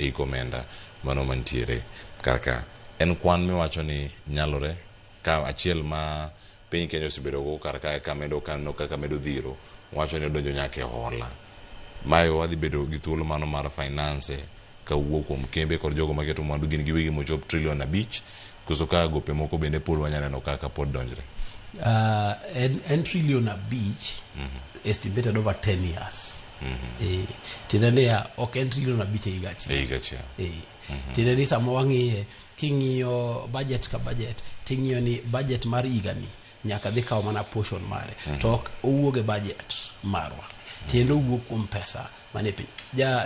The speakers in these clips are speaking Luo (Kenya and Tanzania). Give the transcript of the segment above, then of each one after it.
Ei omenda mano mantiere kar ka. En kwan miwacho ni nyalore ka achiel ma piny Kenya osebedo go kar ka ka medo kano kaka medo dhiro wacho ni odonjo nyaka e hola. Mae wadhi bedo gi thuolo mano mar finance kawuok kuom kembe kod jogo maketo mwandu gin giwegi mochop trilion 5 koso ka gope moko bende pod wanya neno kaka pod donjre. En trilion 5 estimated over 10 years. Tiende niya, ok en trilion 5 e higa achiel. E higa achiel. Tiende ni sama wang'iye, king'iyo budget ka budget, ting'iyo ni budget mar higani nyaka dhi kawo mana portion mare. To ok owuog e budget marwa. Tiende owuok kuom pesa manie piny. Ja,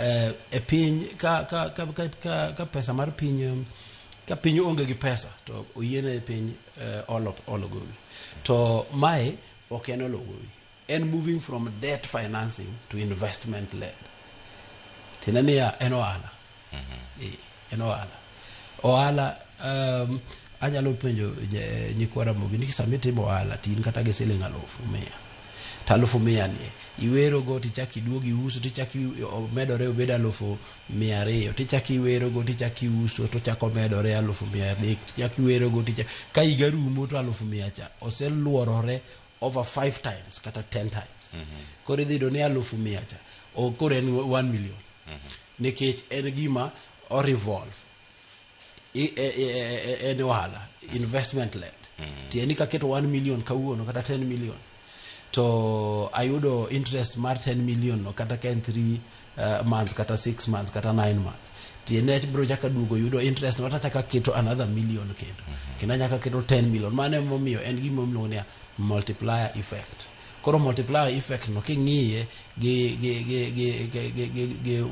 e piny ka pesa mar piny ka piny onge gi pesa to oyiene piny olo gowi. To mae ok en olo gowi. En moving from debt financing to investment led. Tiende niya, en ohala. En ohala. Ohala, anyalo penjo nyikwa Ramogi ni sama itimo ohala to in kata gi siling 1,100. To 1,100 ni iwero go tichak iduog iuso tichak omedore obed 200,000 tichak iwero go tichak iuso to chak omedore 300,000 tichak iwero go tichak ka higa rumo to 100,000 cha oseluorore over 5 times kata 10 times. Koro idhi yudo ni 100,000 cha koro en 1 million. Nikech en gima o revolve. En ohala investment led. Tiende ni kaketo 1 million kawuono kata 10 million to ayudo interest mar 10 million no kata ka en 3 months kata 6 months kata 9 months. Tiende ni biro chako duogo yudo interest no kata keto another million kendo. Kendo anyaka keto 10 million. Mano emomiyo en gima iluongo ni multiplier effect. Koro multiplier effect no king'iye gi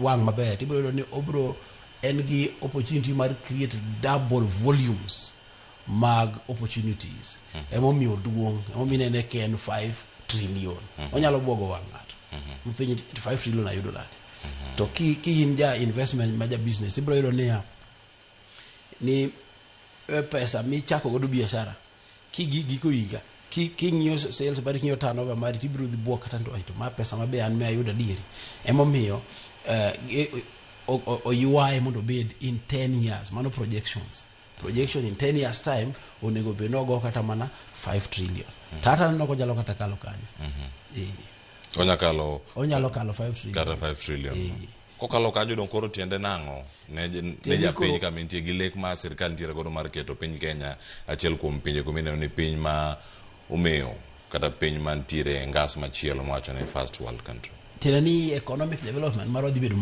wang' maber tibiro yudo ni obiro en gi opportunity mar create double volumes mag opportunities. Emomiyo duong', emomiyo inene ka en 5 trillion. Onyalo buogo wang' ng'ato. Mpenji to 5 trillion ayudo nade? To ki in ja investment ma ja business ibiro yudo niya ni pesa michako godo biashara giko higa king'iyo sales mari, king'iyo turnover mari, tibiro dhi buok kata to ma pesa mabe an me ayudo adieri. Emomiyo oywaye mondo obed in 10 years. Mano projections. Projection in 10 years time onego bed nogo kata mana 5 trillion. Tata aneno konyalo kata kalo kanyo. Onyalo kalo Onyalo kalo 5 trillion. Kata 5 trillion. Kokalo kanyo dong koro tiende nang'o ne japiny kama intie gi lek ma sirkal nitiere godo mar keto piny Kenya achiel kuom pinje kuma ineno ni piny ma omewo kata piny mantiere e ngas machielo mawacho ni first world country. Tiende ni economic development marwa dhi bedo